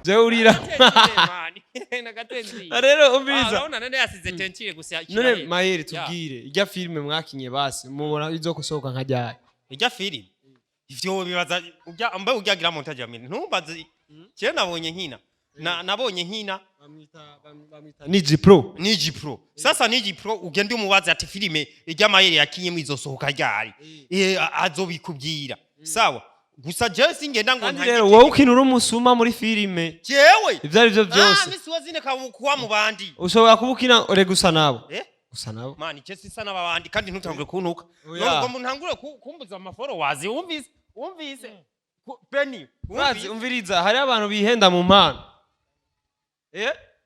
Jewe urira. Nagatentire. Rero umviriza. Urabona none yasize tentire gusa. None Mayeri, tubwire irya filime mwakinye, basi mubona izokosohoka nka ryari? Ijya filime ivyo bibaza ujya mbe ujyagira montage ya mine, ntumbaze. Je nabonye nkina nabonye nkina. Bamwita Niji Pro. Niji Pro. Sasa Niji Pro ugende umubaze ati filime ijya Mayeri yakinyemo izosohoka ryari, azobikubwira. Sawa, gusa jewe singenda ngo Kandi ntange. Rero wowe ukina uri umusuma muri filime. Jewe? Ivyo ari vyo byose. Ah, misi wazine kuwa mu bandi. Ushobora kuba ukina ure gusa nabo. Eh? Gusa nabo. Mani, je sisa n'abandi, kandi ntutangure kuntuka. Oya. None ngo ntangure kumbuza ama followers, wumvise? Wumvise Benny? Urazi, wumvise? Umviriza, hariho abantu bihenda mu mpano.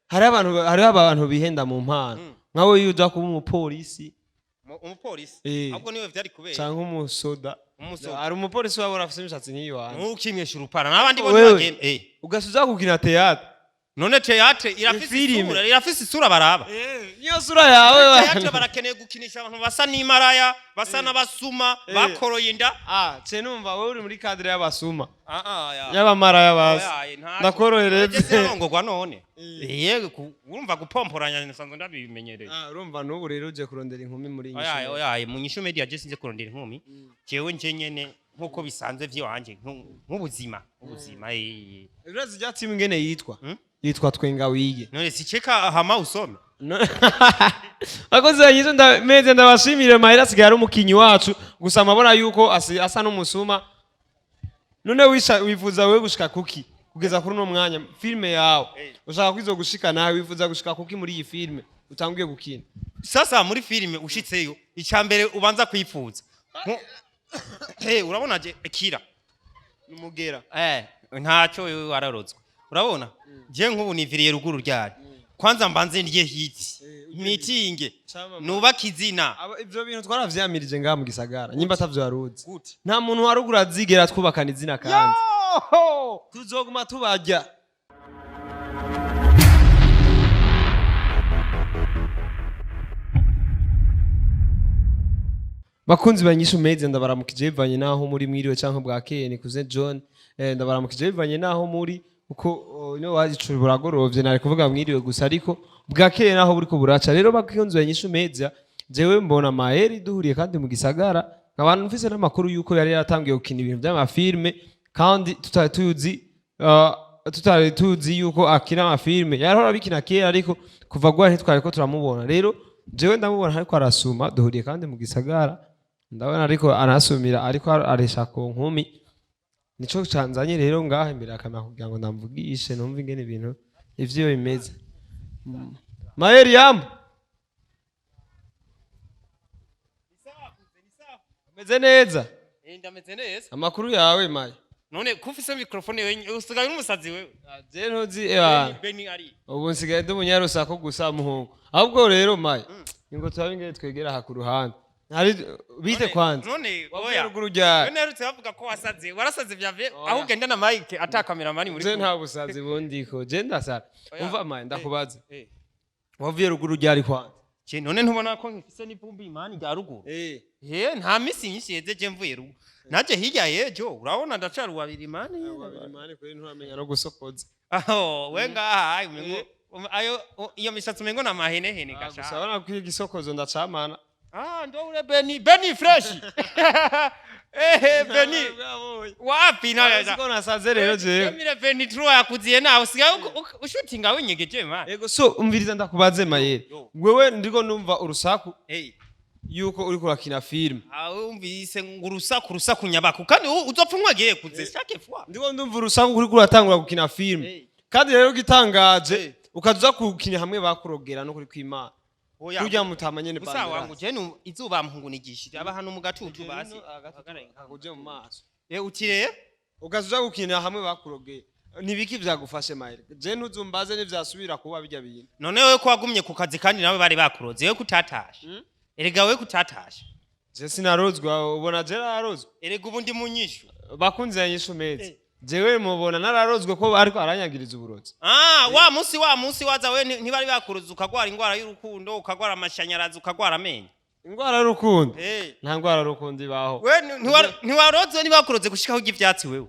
Hariho abantu bihenda mu mpano. Nkawe iyo uja kuba umupolisi. Umupolisi? Eh. Ahubwo niwe vyari kubera. Canke umusoda. Umusoda. Hari umupolisi wabona afise imishatsi nk'iyi wanjye. Ntukimyesha urupara n'abandi bo. Wewe. Ntibagenda. Ugasa uza gukina théâtre. None théâtre irafise Filime. isura, irafise isura baraba. Niyo sura yawe. Théâtre barakeneye gukinisha abantu basa n'imaraya, basa n'abasuma, bakoroye inda. Ah, ce numva wowe uri muri cadre y'abasuma. Ah ah, ya. Y'abamaraya basi. Oya, ntaco. Ndakorohereze. Je sinarongorwa none. Yego, urumva gupomporanya nsanzwe ndabimenyereye. Ah, urumva n'ubu rero uje kurondera inkumi muri iyi. Oya, oya, mu Nyishu Media je sinze kurondera inkumi. Jewe nje nyene nkuko bisanzwe vy'iwanje, nk'ubuzima ubuzima. Urazi rya timu ingene yitwa? Hmm? Yitwa Twenga Wige. None si cheka hama usome. Bakozi banyizo meze, ndabashimire. Mahera asigaye ari umukinyi wacu, gusa mabona yuko asa n'umusuma. None wifuza wewe gushika kuki kugeza kuri uno mwanya? Filime yawe ushaka kwizo gushika nawe, wifuza gushika kuki muri iyi filime utanguye gukina? Sasa muri filime ushitseyo, icya mbere ubanza kwifuza. Urabona je kira. Numugera. Ntacyo, wewe wararozwe. Urabona je nk'ubu niviriye ruguru ryari, kwanza mbanze ndye hiti mitinge nubaka izina. Ivyo bintu twaravyamirije ngaha mu gisagara, nyimba atavyo waruzi. Gute? Nta muntu waruguru azigera twubakana izina, kandi Yoho! tuzoguma tubarya. Bakunzi banyisha umeze, ndabaramukije bivanye naho muri, mwiriwe canke bwakeye. Ni kuze John. Ndabaramukije bivanye naho muri, uko niyo wacu buragorovye, nari kuvuga mwiriwe gusa, ariko bwakeye naho buriko buraca. Rero bakunzi banyisha umeze, jewe mbona Maheri duhuriye kandi mu gisagara, nkaba mfise n'amakuru yuko yari yaratangiye gukina ibintu vy'amafilme, kandi tutari tuzi tutari tuzi yuko akina amafilme. Yarahora abikina kera, ariko kuva gwa ntitwari ko turamubona. Rero jewe ndamubona ariko arasuma, duhuriye kandi mu gisagara, ndabona ariko arasumira, ariko aresha ku nkumi. Nico canzanye rero ngaha imbere ya kamera kugira ngo ndamvugishe, numve ingene ibintu ivyo bimeze. Maheri, yambo, ameze neza? Ndameze neza. Amakuru yawe, Maye? None ko ufise microphone wewe, usigaye uri umusazi wewe. Je ntuzi ewa. Benny ari. Ubu nsigaye ndi umunyarusaku gusa, muhungu. Ahubwo rero Maye, ningo turabe ingene twegera aha ku ruhande. Hari bite kwanza? None Wavuye oya. ruguru ryari? None narutse bavuga ko wasaze, warasaze vya ve? Oya. Aho ugenda na mic ata cameraman muri Je kumwe. nta busazi bundiko, je ndasara. Oya. Umva Maye, ndakubaza, Eh. wavuye ruguru ryari kwanza? Je none ntubona ko nkifise n'ivumbi imani rya ruguru? Eh. Nta misi nyinshi yeze je mvuye ruguru. Naje hirya yejo, urabona ndacara uwabiri mani. Mani, kuri nturamenya no gusokoza. Aho we ngaha ay umengo ayo iyo mishatsi umengo na mahenehene Gusa gasha. urabona ko igisokozo ndacamana. Ah, ndo ule Benny, Benny fresh. Benny. Wapi nawe? Siko nasaze rero jewe. Emile Benny True yakuziye nawe usigaye ushutinga winyegeje man. Ego, so umviriza ndakubaze Mayeri. Yo. Wewe ndiko numva urusaku Hey. yuko uriko urakina filime. Ah, wumvise ngo urusaku, urusaku nyabaku, kandi uzopfa umwagiye kuze chaque fois. Ndiko ndumva urusaku uriko uratangura gukina filime. Hey. Kandi rero gitangaje, Hey. ukaza uza gukina hamwe bakurogera no kuri kwimana. Oya. Kurya mutama nyene. Gusa wangu je nu izuba mpungunigishije aba hano mu gatutu basi. Kakuje mu maso. Utire. Ukaza uza gukina hamwe bakurogera. Nibiki vyagufashe, Mayeri? Je ntuzumbaze nivyasubira kuba bijya bintu. None wewe ko wagumye ku kazi kandi nawe bari bakuroze, wewe kutatashe? Erega wewe kutatashe? Je sinarozwa, ubona je nararozwa? Erega ubu ndi mu nyishu. Bakunze yanyishu mezi. Jewe mubona nararozwe ko ariko aranyagiriza uburozi? Ah, wa munsi waza we ntibari bakuroze, ukagwara ingwara y'urukundo, ukagwara amashanyarazi, ukagwara amenyo. Ingwara y'urukundo? Eh. Nta ngwara y'urukundo ibaho. We ntiwaroze, ntibakuroze gushikaho urya ivyatsi wewe?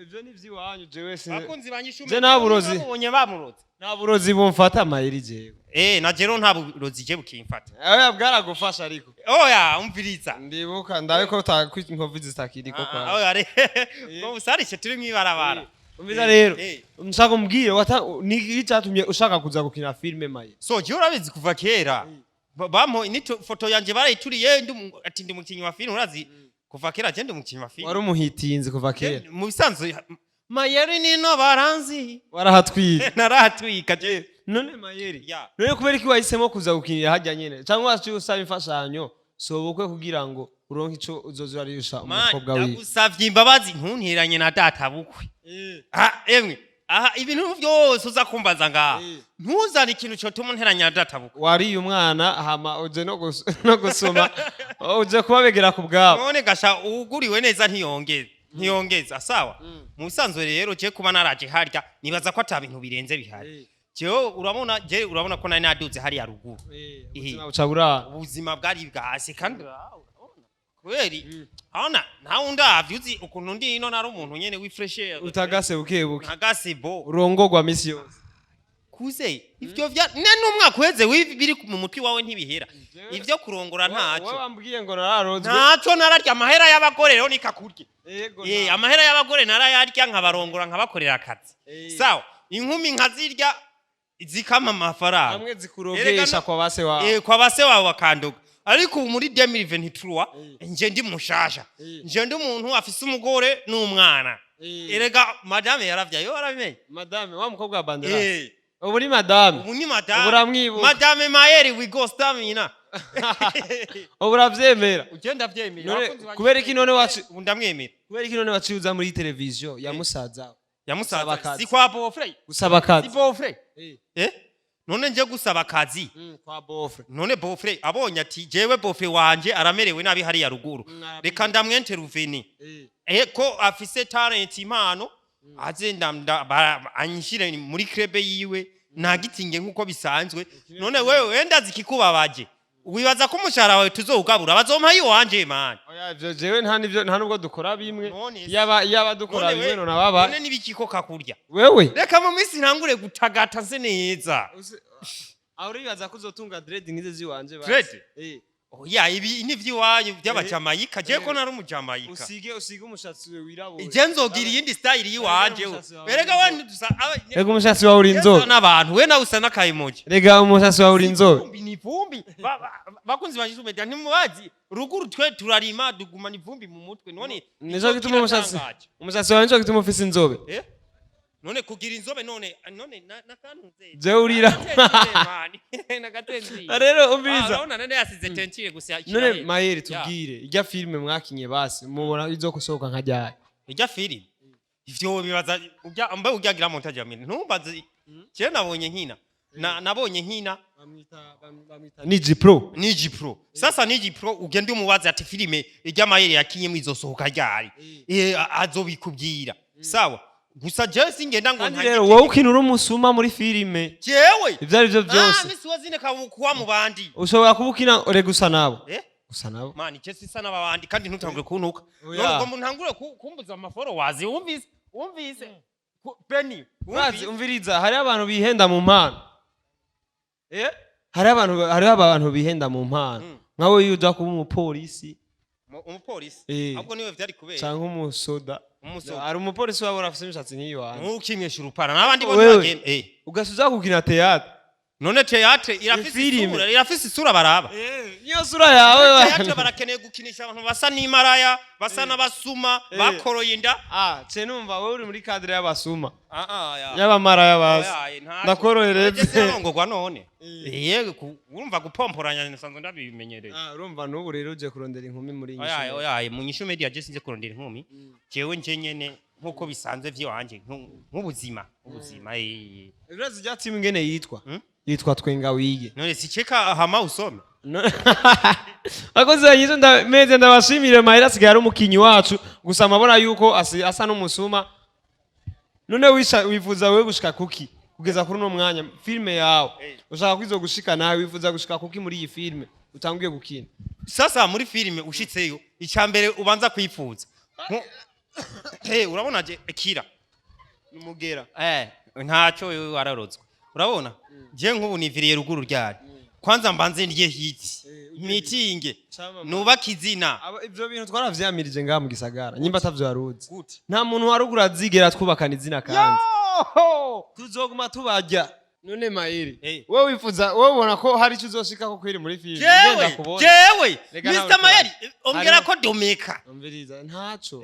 Ivyo ni ivy'iwanyu, jewe si Bakunzi ba Nyishu Je Media, nta burozi. babonye bamuroze. Nta burozi bumfata, Mayeri, jewe. Na jero nta burozi je bukimfata. Oya, bwaragufasha ariko. Oya, umviriza. Ndibuka ndabe ko inkovu zitakiriko kwa Oya re, ngo busarishe turi mwibarabara. Umviza rero, nshaka umbwire ni iki cyatumye ushaka kuza gukina filime, Maye? So jewe urabizi kuva kera bampo ni foto yanje barayituriye, ati ndi umukinyi wa filime. Urazi kuva kera je ndi umukinyi wa filime. Wari umuhitinzi kuva kera. Mu bisanzwe Mayeri nino baranzi. Warahatwika. Narahatwika je. None Mayeri, Ya. none kubera iki wahisemo kuza gukinira hajya nyene, cyangwa waciye usaba imfashanyo sobukwe kugira ngo uronke ico uzoza urarisha umukobwa wiwe? Ndagusavye imbabazi, ntuntiranye na data bukwe. Ah, emwe aha ibintu byose uza kumbaza ngaha, ntuzane ikintu cotuma unteranya na data bukwe. Wariye umwana, hama uje no gusoma, uje kubabegera ku bwabo. None gasha uguriwe neza ntiyongeza, ntiyongeza. Sawa, mu bisanzwe rero je kuba naraje harya, nibaza ko ata bintu birenze bihari. Jewe urabona, je urabona ko nari naduze hariya ruguru. Ubuzima buca burara. Ubuzima bwari bwase, kandi urabona kweri abona ntawe undavye, uzi ukuntu ndi ino, nari umuntu nyene w'ifresher. Utagase buke buke. Ntagase bo. Urongogwa misi yose. Kuze ivyo vya ne n'umwaka uheze biri mu mutwe wawe ntibihera ivyo kurongora. Wowe Ntaco. wambwiye ngo nararozwe. Ntaco, nararya amahera y'abagore rero nikakurye. Yego. Amahera y'abagore narayarya, nkabarongora, nkabakorera akazi. Sawa, inkumi nkazirya zikampa amafaranga. Hamwe zikurogesha kwa base wawe. Kwa base wawe bakandoga. Ariko ubu muri 2023 nje ndi mushasha. Nje ndi umuntu afise umugore n'umwana. Erega madame yaravyaye, yo warabimenye. Madame wa mukobwa wa Bandera? Ubu ni madame? Ubu ni madame. Ubu uramwibuka? Madame Mayeri, we go stamina. Ubu uravyemera? Ugenda vyemera. None Abakunzi banjye. kubera iki none wacu Ubu ndamwemera. Kubera iki none waciye uza muri televiziyo ya musaza? Gusaba Yamusaza akazi. si kwa beau-frère? Gusaba Si akazi. beau-frère. None nje gusaba akazi? Kwa beau-frère. None beau-frère abonye ati jewe beau-frère wanje aramerewe nabi hariya ruguru, reka ndamwenteruveni, ko afise talent, impano, aze anyishire muri club yiwe nagitinge nkuko bisanzwe. None wewe wenda zikikubabaje, wibaza ko umushahara wawe tuzowugabura? Bazompa yiwanje, man. Oya, ivyo jewe nta nivyo, nta nubwo dukora bimwe. None se- Yaba dukora None bimwe, none ababa none nibikiko kakurya? Wewe. Reka mu minsi ntangure gutagata nse neza. Aho uribaza ko uzotunga dread nk'izi ziwanje basi? Dread? Eh. Oya, ibi ni ivy'iwanyu by'abajamayika, jewe ko nari umujamayika. Usige umushatsi wirabura. Je nzogira iyindi style yiwanje. Umushatsi wawe. Erega we ntidusa Rega umushatsi wawe uri inzobe. n'abantu, we nawe usa n'akayemoji. Rega umushatsi wawe uri inzobe. Ivumbi ni ivumbi. Bakunzi ba Media, ntimubazi ruguru twe turarima, dugumana ivumbi mu mutwe. None Nico gituma umushatsi kiratangaje. Umushatsi wawe nico gituma ufise inzobe. Eh? None kugira inzobe, none nakantuze. Jewe urira. Nagatenzi. Rero umviriza. Urabona none yasize teinture gusa. None Mayeri, tubwire irya filime mwakinye basi, mubona izokusohoka nka ryari? Ijya filime ivyo bibaza ujya mbe ujyagira montage ya mine, ntumbaze. Je nabonye nkina nabonye nkina. Niji Pro. Niji Pro. Sasa Niji Pro ugende umubaze ati filime ijya Mayeri yakinyemo izosohoka ryari, azobikubwira. Sawa, gusa jewe singenda ngo Kandi ntange. rero wowe ukina uri umusuma muri filime. Jewe? Ivyo ari byo byose. Ah, misi wazine kuwa mu bandi. Ushobora kuba ukina rega usa nabo. Eh? Usa nabo. Mani, je sisa n'abandi, kandi ntutangure kuntuka. Oya. None ngo ntangure kumbuza amafollowers? Wumvise, wumvise Benny? Urazi, Wumvise? umviriza, hariho abantu bihenda mu mpano. Hariho abantu bihenda mu mpano. Nkawe iyo uja kuba umupolisi Umupolisi? Eh. Ahubwo niwe vyari kubera. Canke umusoda. Umusoda. Hari umupolisi waba urafise imishatsi nk'iyi wanjye. Ntukimyesha urupara n'abandi bo Wewe. ntibagenda. Ugasuza gukina théâtre. None théâtre irafise Ifilime. isura, irafise isura baraba. Niyo sura yawe. Théâtre barakeneye gukinisha abantu basa n'imaraya, basa n'abasuma, bakoroye inda. Ah, ce numva wowe uri muri cadre y'abasuma, Ah, ah, ya. y'abamaraya basi. Oya, ntaco. Ndakorohereze. Nje sinarongorwa none. Yego, urumva gupomporanya nsanzwe ndabimenyereye. Ah, urumva n'ubu rero uje kurondera inkumi muri iyi Oya. nyishu. Oya, mu Nyishu Media je sinze kurondera inkumi. Jewe nje nyene nkuko bisanzwe vy'iwanje, nk'ubuzima ubuzima. Urazi rya timu ingene yitwa? Hmm? Yitwa Twenga Wige. None si cheka hama usome. Bakozi banyizo meze, ndabashimire. Mahera asigaye ari umukinyi wacu, gusa mabona yuko asa n'umusuma. None wifuza wewe gushika kuki kugeza kuri uno mwanya? Filime yawe ushaka kwizo gushika nawe, wifuza gushika kuki muri iyi filime utanguye gukina? Sasa muri filime ushitseyo, icya mbere ubanza kwifuza. Hey, urabona je kira. Numugera. Ntacyo, wewe wararozwe. Urabona je nk'ubu niviriye ruguru ryari, kwanza mbanze ndye hit, mitinge, nubaka izina. Ivyo bintu twaravyamirije ngaha mu gisagara, nyimba atavyo waruzi. Gute? Nta muntu wa ruguru azigera twubakana izina, kandi tuzoguma tubarya. None Mayeri, wowe wifuza, wowe ubona ko hari icyo uzoshikako kwiri muri filime? Jewe? Ngenda kubona. Jewe? Reka nawe. Mr Mayeri, ongera Hariho- ko domeka. Umviriza, ntaco.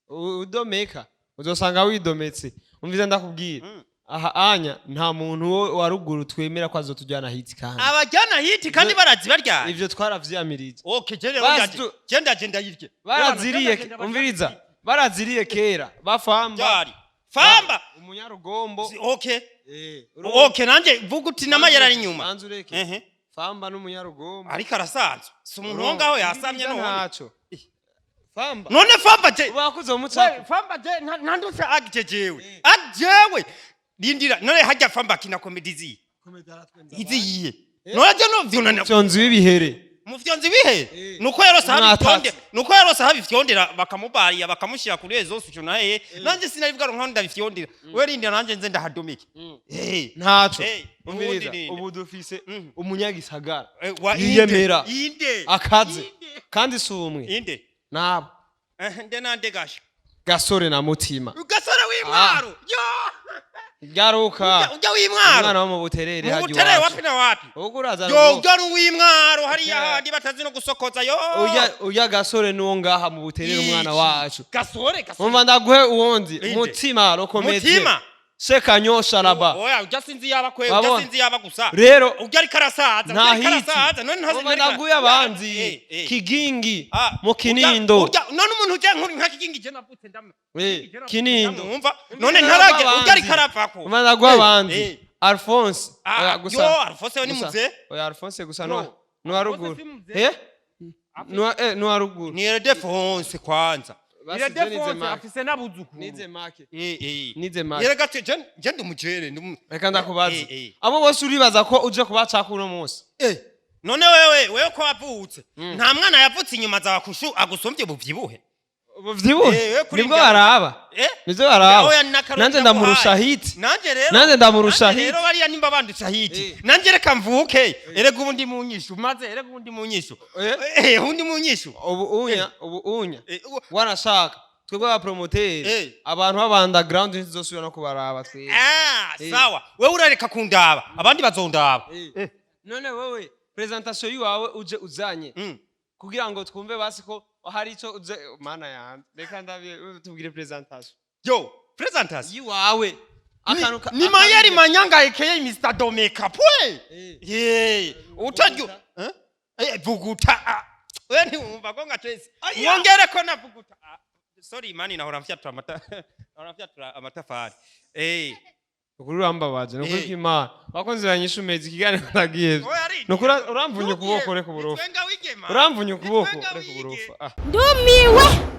Udomeka uzosanga widometse. Umviza ndakubwira, aha anya nta muntu wo wa ruguru twemera ko azotujyana hit kandi. Abajyana hit kandi barazi baryaye. Ivyo twaravyamirije. Okay, je rero Basi ndaje, je ndaje ndayirye. Baraziriye, umviriza, baraziriye kera bafamba. Ryari famba? Umunyarugombo. Okay. Okay, nanje vuga uti n'amayeri ari inyuma. Banza ureke. Famba n'umunyarugombo. Ariko arasanzwe, si umuntu wo ngaho yasamye none. Ntaco famba. None famba je Bakuze umuca. We, famba je nandutse agije jewe ajewe, lindira none hajya famba kina comedy zi iziyiye none je no vyunana. Fyonzi w'ibihere. Mufyonzi bihe? Nuko yarose Mwatatse. habitonde, nuko yarose habifyondera, bakamubariya, bakamushyira kuri ezo suco naye nanje sinari bwaronka ndabifyondera. We rindira nanjye nze ndahadomike. Ntaco. Ubundi Umviriza, ninde? ubu dufise umunyagisagara Wa inde? yiyemera, Inde? akaze, kandi si umwe. Inde? Nabo. Nde nande gasha? Gasore na Mutima. Gasore w'Imwaro yo? Garuka. Ujya w'Imwaro? Umwana wo mu Buterere. Mu Hajya Buterere? iwacu. Wapi na wapi? Ubwo uraza Yo, ruguru. ujya n'uw'Imwaro hariya handi batazi no gusokoza yo. Ujya Gasore nuwo ngaha mu Buterere, umwana wacu. Gasore, Gasore. Umva, ndaguhe uwundi. Inde? Mutima rokomeze. Mutima. Sekanyosha raba. Oya, ujya sinzi yaba kwe ujya. Wabona? Sinzi yaba gusa. Rero ujya ariko arasaza. nta Ujya ariko hiti. arasaza none ntazi. Umva, ndaguye abanzi. Kigingi Ah, mu Kinindo. None umuntu ujya nka Kigingi je navutse ndam Kinindo. Ndamwumva none ntarage ujya ariko aravako. Umva, ndaguha abandi. Alphonse. Ah, Oya, gusa yo, Alphonse we ni gusa. muze. Oya, Alphonse gusa No. nuwa ruguru. Si muze. Nuwa ruguru. Ni Ildefonse kwanza. Basi je nize Ildefonse make. afise n'abuzukuru. Nize make. Nize make. Yerega je ndi umujere ndi Reka ndakubaza, abo bose uribaza ko uje kubacaka uno munsi? None wewe ko wavutse nta mwana yavutse inyuma za kushu agusumbye ubuvyibuhe? Ubuvyibuhe? We kuri Nibwo baraba. Nibyo baraba. Oya, n'akarori Nanje ndamurusha hit. Nanje rero Nanje ndamurusha nanje hit. Rero bariya nimba bandusha hit, nanje reka mvuke. Erega ubundi mu nyishu maze, erega ubundi mu nyishu. Ubundi mu nyishu. Ubu unya wanashaka twebwe abapromoteri, abantu b'aba underground ntituzosubira no kubaraba twebwe. Ah, sawa, wewe urareka kundaba, abandi bazondaba. None wewe presentation yiwawe uje uzanye kugira ngo twumve basi ko hari ico uze. Mana yanjye, reka ndabiye, tubwire presentation Yo, presentation yiwawe. Akantu Ni Mayeri Manyanga aka Mr Domeka pwe. Ye, utajyu eh eh vuguta. Ah. We ntiwumva ko nga twese mwongere ko na vuguta. Ah, sorry mani, nahora mfyatura amata, nahora mfyatura amatafari. Ukuri urambabaje, nukuri kw'Imana. Bakunzi banyisha umezi ikiganiro ndagiye. Oya, ari Nukuri uramvunye ukuboko, reka uburofa. Nitwenga wigema. Uramvunye ukuboko. Nitwenga Reka wige. uburofa, ah. Ndumiwe.